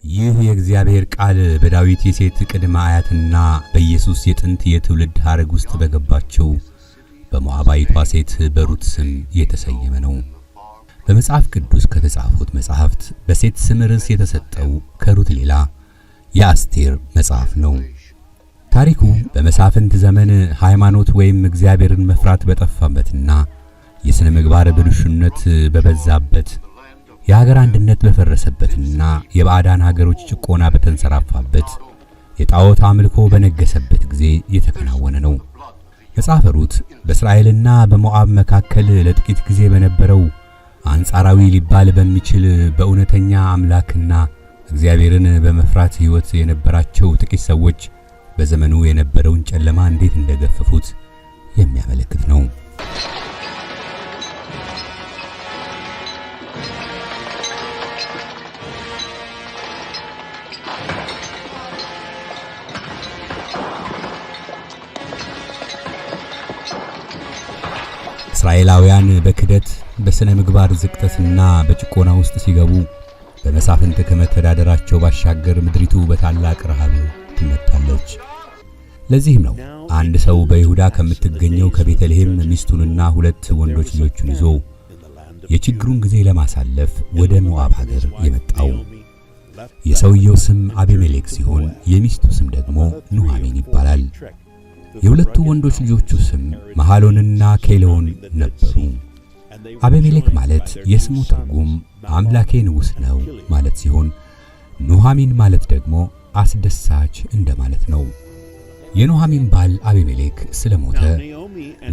ይህ የእግዚአብሔር ቃል በዳዊት የሴት ቅድመ አያትና በኢየሱስ የጥንት የትውልድ ሐረግ ውስጥ በገባችው በሞዓባዊቷ ሴት በሩት ስም የተሰየመ ነው። በመጽሐፍ ቅዱስ ከተጻፉት መጻሕፍት በሴት ስም ርዕስ የተሰጠው ከሩት ሌላ የአስቴር መጽሐፍ ነው። ታሪኩ በመሳፍንት ዘመን ሃይማኖት ወይም እግዚአብሔርን መፍራት በጠፋበትና የሥነ ምግባር ብልሹነት በበዛበት፣ የሀገር አንድነት በፈረሰበትና የባዕዳን ሀገሮች ጭቆና በተንሰራፋበት፣ የጣዖት አምልኮ በነገሰበት ጊዜ የተከናወነ ነው። መጽሐፈ ሩት በእስራኤልና በሞዓብ መካከል ለጥቂት ጊዜ በነበረው አንጻራዊ ሊባል በሚችል በእውነተኛ አምላክና እግዚአብሔርን በመፍራት ሕይወት የነበራቸው ጥቂት ሰዎች በዘመኑ የነበረውን ጨለማ እንዴት እንደገፈፉት የሚያመለክት ነው። እስራኤላውያን በክደት፣ በሥነ ምግባር ዝቅጠትና በጭቆና ውስጥ ሲገቡ በመሳፍንት ከመተዳደራቸው ባሻገር ምድሪቱ በታላቅ ረሃብ ትመታለች። ለዚህም ነው አንድ ሰው በይሁዳ ከምትገኘው ከቤተልሔም ሚስቱንና ሁለት ወንዶች ልጆቹን ይዞ የችግሩን ጊዜ ለማሳለፍ ወደ ሞዓብ ሀገር የመጣው። የሰውየው ስም አቤሜሌክ ሲሆን የሚስቱ ስም ደግሞ ኑኃሚን ይባላል። የሁለቱ ወንዶች ልጆቹ ስም መሐሎንና ኬሌዎን ነበሩ። አቤሜሌክ ማለት የስሙ ትርጉም አምላኬ ንጉሥ ነው ማለት ሲሆን ኑኃሚን ማለት ደግሞ አስደሳች እንደማለት ነው። የኑኃሚን ባል አቤሜሌክ ስለሞተ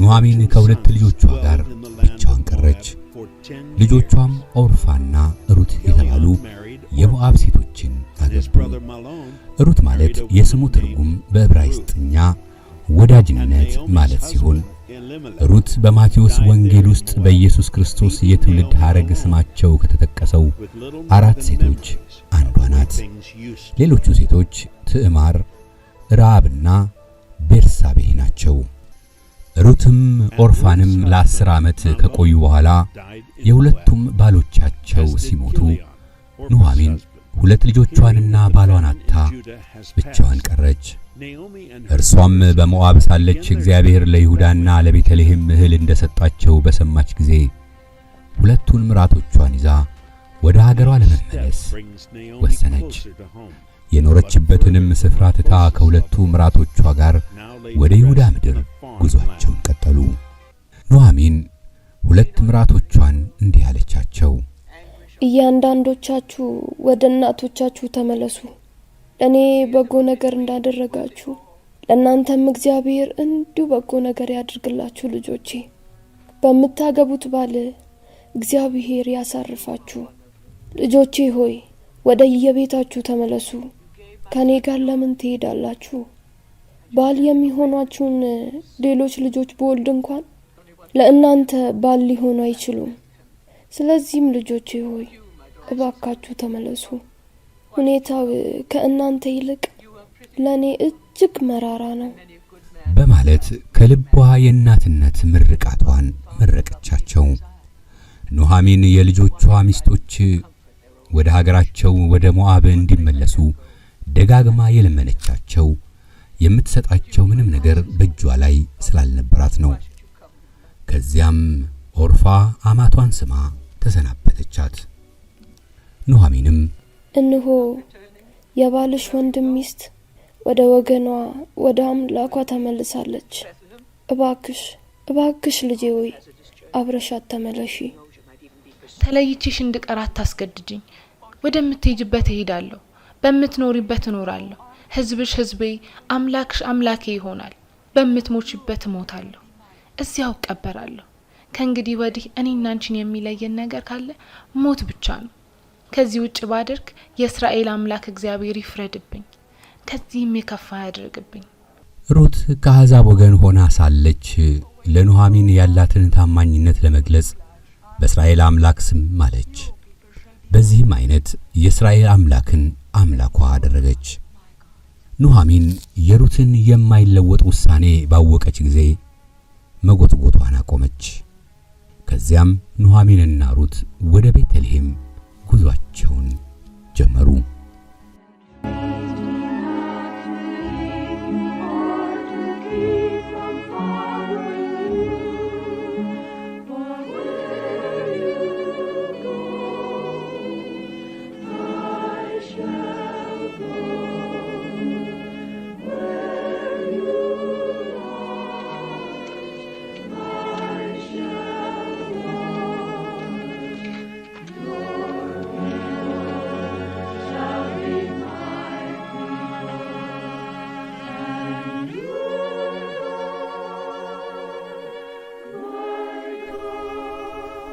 ኑኃሚን ከሁለት ልጆቿ ጋር ብቻዋን ቀረች። ልጆቿም ኦርፋና ሩት የተባሉ የሞዓብ ሴቶችን አገቡ። ሩት ማለት የስሙ ትርጉም በዕብራይስጥኛ ወዳጅነት ማለት ሲሆን ሩት በማቴዎስ ወንጌል ውስጥ በኢየሱስ ክርስቶስ የትውልድ ሐረግ ስማቸው ከተጠቀሰው አራት ሴቶች አንዷ ናት። ሌሎቹ ሴቶች ትዕማር፣ ረዓብና ቤርሳቤህ ናቸው። ሩትም ኦርፋንም ለ10 ዓመት ከቆዩ በኋላ የሁለቱም ባሎቻቸው ሲሞቱ ኑኃሚን ሁለት ልጆቿንና ባሏን አጥታ ብቻዋን ቀረች። እርሷም በሞዓብ ሳለች እግዚአብሔር ለይሁዳና ለቤተልሔም እህል እንደሰጣቸው በሰማች ጊዜ ሁለቱን ምራቶቿን ይዛ ወደ ሀገሯ ለመመለስ ወሰነች። የኖረችበትንም ስፍራ ትታ ከሁለቱ ምራቶቿ ጋር ወደ ይሁዳ ምድር ጉዟቸውን ቀጠሉ። ኑኃሚን ሁለት ምራቶቿን እንዲህ አለቻቸው። እያንዳንዶቻችሁ ወደ እናቶቻችሁ ተመለሱ። ለኔ በጎ ነገር እንዳደረጋችሁ ለእናንተም እግዚአብሔር እንዲሁ በጎ ነገር ያድርግላችሁ። ልጆቼ፣ በምታገቡት ባል እግዚአብሔር ያሳርፋችሁ። ልጆቼ ሆይ፣ ወደ የቤታችሁ ተመለሱ። ከኔ ጋር ለምን ትሄዳላችሁ? ባል የሚሆኗችሁን ሌሎች ልጆች ብወልድ እንኳን ለእናንተ ባል ሊሆኑ አይችሉም። ስለዚህም ልጆቼ ሆይ፣ እባካችሁ ተመለሱ። ሁኔታው ከእናንተ ይልቅ ለኔ እጅግ መራራ ነው በማለት ከልቧ የእናትነት ምርቃቷን መረቀቻቸው። ኑኃሚን የልጆቿ ሚስቶች ወደ ሀገራቸው ወደ ሞዓብ እንዲመለሱ ደጋግማ የለመነቻቸው የምትሰጣቸው ምንም ነገር በእጇ ላይ ስላልነበራት ነው። ከዚያም ኦርፋ አማቷን ስማ ተሰናበተቻት። ኑኃሚንም እነሆ የባልሽ ወንድም ሚስት ወደ ወገኗ ወደ አምላኳ ተመልሳለች። እባክሽ፣ እባክሽ ልጄ ሆይ፣ አብረሻት ተመለሺ። ተለይቼሽ እንድቀር አታስገድጂኝ። ወደምትሄጂበት እሄዳለሁ፣ በምትኖሪበት እኖራለሁ። ሕዝብሽ ሕዝቤ፣ አምላክሽ አምላኬ ይሆናል። በምትሞቺበት እሞታለሁ፣ እዚያው እቀበራለሁ። ከእንግዲህ ወዲህ እኔና አንቺን የሚለየን ነገር ካለ ሞት ብቻ ነው። ከዚህ ውጭ ባደርግ የእስራኤል አምላክ እግዚአብሔር ይፍረድብኝ፣ ከዚህም የከፋ ያድርግብኝ። ሩት ከአሕዛብ ወገን ሆና ሳለች ለኑኃሚን ያላትን ታማኝነት ለመግለጽ በእስራኤል አምላክ ስም ማለች። በዚህም አይነት የእስራኤል አምላክን አምላኳ አደረገች። ኑኃሚን የሩትን የማይለወጥ ውሳኔ ባወቀች ጊዜ መጎትጎቷን አቆመች። ከዚያም ኑኃሚንና ሩት ወደ ቤተልሔም ጉዟቸውን ጀመሩ።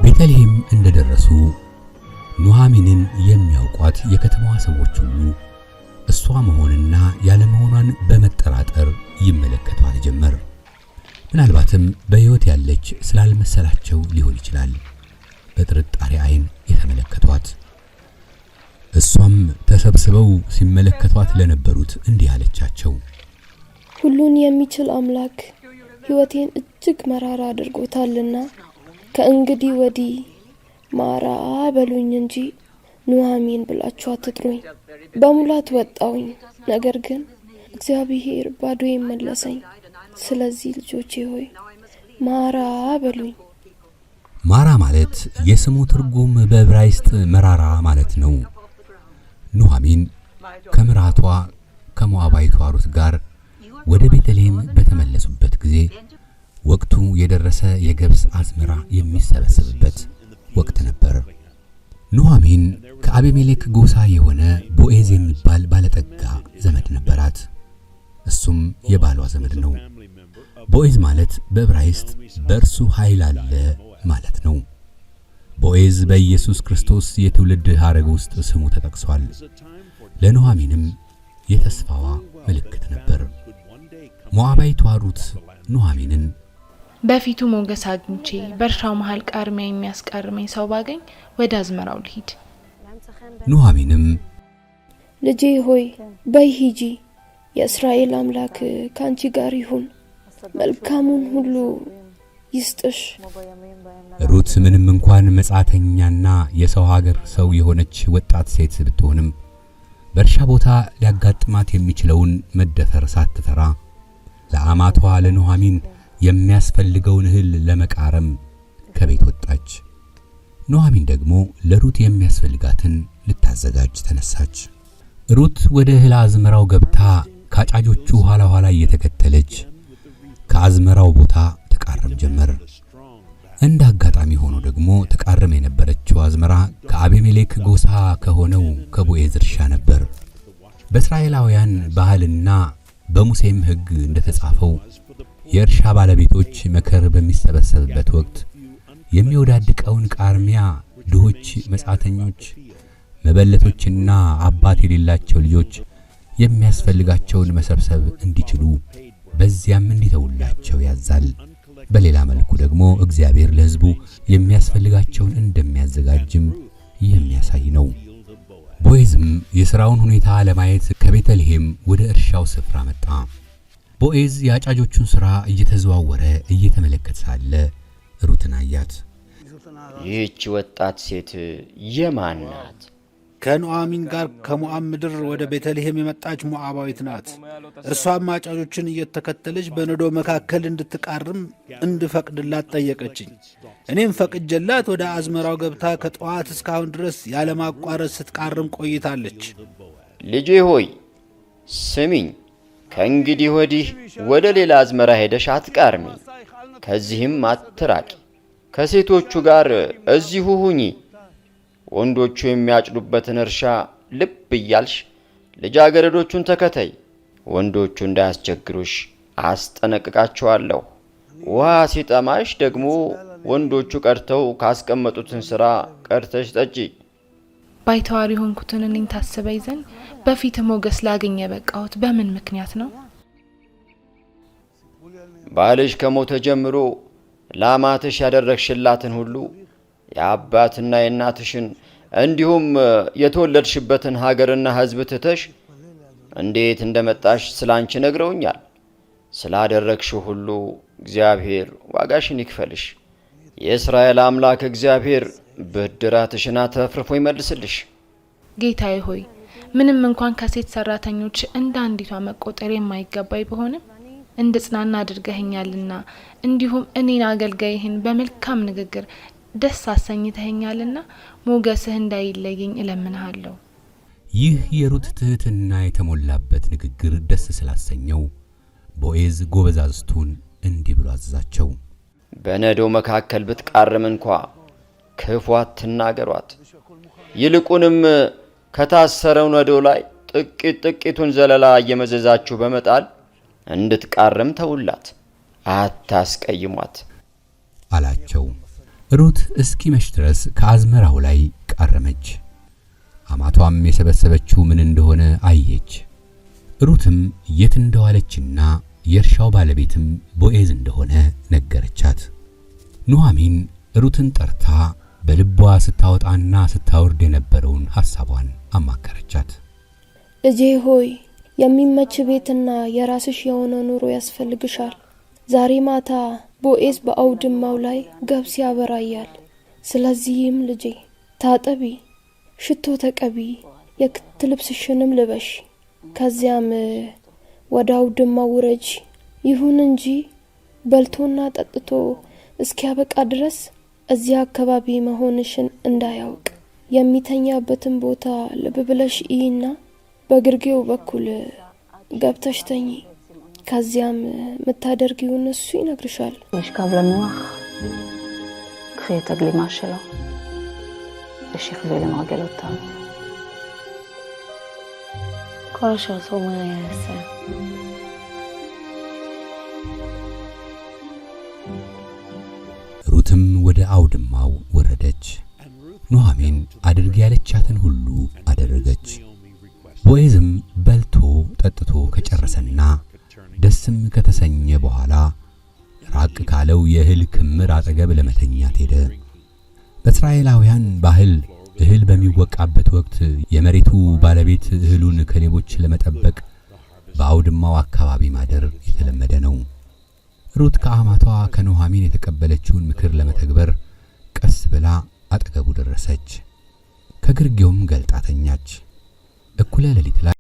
ቤተልሔም እንደደረሱ ኑኃሚንን የሚያውቋት የከተማዋ ሰዎች ሁሉ እሷ መሆንና ያለመሆኗን በመጠራጠር ይመለከቷት ጀመር። ምናልባትም በሕይወት ያለች ስላልመሰላቸው ሊሆን ይችላል በጥርጣሬ ዓይን የተመለከቷት። እሷም ተሰብስበው ሲመለከቷት ለነበሩት እንዲህ አለቻቸው። ሁሉን የሚችል አምላክ ሕይወቴን እጅግ መራራ አድርጎታልና ከእንግዲህ ወዲህ ማራ በሉኝ እንጂ ኑኃሚን ብላችሁ አትጥሩኝ። በሙላት ወጣሁኝ፣ ነገር ግን እግዚአብሔር ባዶዬን መለሰኝ። ስለዚህ ልጆቼ ሆይ ማራ በሉኝ። ማራ ማለት የስሙ ትርጉም በዕብራይስጥ መራራ ማለት ነው። ኑኃሚን ከምራቷ ከሞዓባዊቷ ሩት ጋር ወደ ቤተልሔም በተመለሱበት ጊዜ ወቅቱ የደረሰ የገብስ አዝመራ የሚሰበሰብበት ወቅት ነበር። ኑኃሚን ከአቤሜሌክ ጎሳ የሆነ ቦኤዝ የሚባል ባለጠጋ ዘመድ ነበራት። እሱም የባሏ ዘመድ ነው። ቦኤዝ ማለት በዕብራይስጥ በእርሱ ኃይል አለ ማለት ነው። ቦኤዝ በኢየሱስ ክርስቶስ የትውልድ ሐረግ ውስጥ ስሙ ተጠቅሷል። ለኑኃሚንም የተስፋዋ ምልክት ነበር። ሞዓባዊቷ ሩት ኑኃሚንን በፊቱ ሞገስ አግኝቼ በእርሻው መሃል ቃርሚያ የሚያስቃርመኝ ሰው ባገኝ ወደ አዝመራው ልሂድ። ኑኃሚንም ልጄ ሆይ በይ ሂጂ፣ የእስራኤል አምላክ ካንቺ ጋር ይሁን፣ መልካሙን ሁሉ ይስጥሽ። ሩት ምንም እንኳን መጻተኛና የሰው ሀገር ሰው የሆነች ወጣት ሴት ብትሆንም በእርሻ ቦታ ሊያጋጥማት የሚችለውን መደፈር ሳትፈራ ለአማቷ ለኑኃሚን የሚያስፈልገውን እህል ለመቃረም ከቤት ወጣች። ኑኃሚን ደግሞ ለሩት የሚያስፈልጋትን ልታዘጋጅ ተነሳች። ሩት ወደ እህል አዝመራው ገብታ ካጫጆቹ ኋላ ኋላ እየተከተለች ከአዝመራው ቦታ ትቃርም ጀመር። እንደ አጋጣሚ ሆኖ ደግሞ ትቃርም የነበረችው አዝመራ ከአቤሜሌክ ጎሳ ከሆነው ከቦኤዝ እርሻ ነበር። በእስራኤላውያን ባህልና በሙሴም ሕግ እንደተጻፈው የእርሻ ባለቤቶች መከር በሚሰበሰብበት ወቅት የሚወዳድቀውን ቃርሚያ ድሆች፣ መጻተኞች፣ መበለቶችና አባት የሌላቸው ልጆች የሚያስፈልጋቸውን መሰብሰብ እንዲችሉ በዚያም እንዲተውላቸው ያዛል። በሌላ መልኩ ደግሞ እግዚአብሔር ለሕዝቡ የሚያስፈልጋቸውን እንደሚያዘጋጅም የሚያሳይ ነው። ቦኤዝም የሥራውን ሁኔታ ለማየት ከቤተልሔም ወደ እርሻው ስፍራ መጣ። ቦኤዝ የአጫጆቹን ሥራ እየተዘዋወረ እየተመለከተ ሳለ ሩትን አያት። ይህች ወጣት ሴት የማን ናት? ከኑኃሚን ጋር ከሞዓብ ምድር ወደ ቤተልሔም የመጣች ሞዓባዊት ናት። እርሷም አጫጆችን እየተከተለች በነዶ መካከል እንድትቃርም እንድፈቅድላት ጠየቀችኝ። እኔም ፈቅጄላት ወደ አዝመራው ገብታ ከጠዋት እስካሁን ድረስ ያለማቋረጥ ስትቃርም ቆይታለች። ልጄ ሆይ ስሚኝ፣ ከእንግዲህ ወዲህ ወደ ሌላ አዝመራ ሄደሽ አትቃርሚ፣ ከዚህም አትራቂ። ከሴቶቹ ጋር እዚሁ ሁኚ። ወንዶቹ የሚያጭዱበትን እርሻ ልብ እያልሽ ልጃገረዶቹን ተከተይ። ወንዶቹ እንዳያስቸግሩሽ አስጠነቅቃቸዋለሁ። ውሃ ሲጠማሽ ደግሞ ወንዶቹ ቀድተው ካስቀመጡትን ሥራ ቀድተሽ ጠጪ። ባይተዋር የሆንኩትን እኔን ታስበኝ ዘንድ በፊት ሞገስ ላገኝ የበቃሁት በምን ምክንያት ነው? ባልሽ ከሞተ ጀምሮ ለአማትሽ ያደረግሽላትን ሁሉ የአባትና የእናትሽን እንዲሁም የተወለድሽበትን ሀገርና ሕዝብ ትተሽ እንዴት እንደመጣሽ ስለ አንቺ ነግረውኛል። ስላደረግሽው ሁሉ እግዚአብሔር ዋጋሽን ይክፈልሽ። የእስራኤል አምላክ እግዚአብሔር ብድራትሽን አትረፍርፎ ይመልስልሽ። ጌታዬ ሆይ፣ ምንም እንኳን ከሴት ሰራተኞች እንደ አንዲቷ መቆጠር የማይገባኝ ብሆንም እንድጽናና አድርገኸኛልና እንዲሁም እኔን አገልጋይህን በመልካም ንግግር ደስ አሰኝተኸኛልና ሞገስህ እንዳይለየኝ እለምንሃለሁ። ይህ የሩት ትሕትና የተሞላበት ንግግር ደስ ስላሰኘው ቦዔዝ ጎበዛዝቱን እንዲህ ብሎ አዘዛቸው። በነዶው መካከል ብትቃርም እንኳ ክፉ አትናገሯት። ይልቁንም ከታሰረው ነዶ ላይ ጥቂት ጥቂቱን ዘለላ እየመዘዛችሁ በመጣል እንድትቃርም ተውላት፣ አታስቀይሟት አላቸው። ሩት እስኪመሽ ድረስ ከአዝመራው ላይ ቃረመች። አማቷም የሰበሰበችው ምን እንደሆነ አየች። ሩትም የት እንደዋለችና የእርሻው ባለቤትም ቦዔዝ እንደሆነ ነገረቻት። ኑኃሚን ሩትን ጠርታ በልቧ ስታወጣና ስታወርድ የነበረውን ሐሳቧን አማከረቻት። ልጄ ሆይ፣ የሚመች ቤትና የራስሽ የሆነ ኑሮ ያስፈልግሻል። ዛሬ ማታ ቦዔዝ በአውድማው ላይ ገብስ ያበራያል። ስለዚህም ልጄ ታጠቢ፣ ሽቶ ተቀቢ፣ የክት ልብስሽንም ልበሽ። ከዚያም ወደ አውድማው ውረጂ። ይሁን እንጂ በልቶና ጠጥቶ እስኪያበቃ ድረስ እዚያ አካባቢ መሆንሽን እንዳያውቅ የሚተኛበትን ቦታ ልብ ብለሽ እይና በግርጌው በኩል ገብተሽ ተኚ። ከዚያም የምታደርጊውን እሱ ይነግርሻል። אשכב לנוח, קחי את הגלימה שלו ושכבי למרגלותיו. כל אשר תאמרי אעשה. ሩትም ወደ አውድማው ወረደች። ኑኃሚን አድርግ ያለቻትን ሁሉ አደረገች። ቦዔዝም በልቶ ጠጥቶ ከጨረሰና ደስም ከተሰኘ በኋላ ራቅ ካለው የእህል ክምር አጠገብ ለመተኛት ሄደ። በእስራኤላውያን ባህል እህል በሚወቃበት ወቅት የመሬቱ ባለቤት እህሉን ከሌቦች ለመጠበቅ በአውድማው አካባቢ ማደር የተለመደ ነው። ሩት ከአማቷ ከኑኃሚን የተቀበለችውን ምክር ለመተግበር ቀስ ብላ አጠገቡ ደረሰች። ከግርጌውም ገልጣ ተኛች። እኩለ ሌሊት ላይ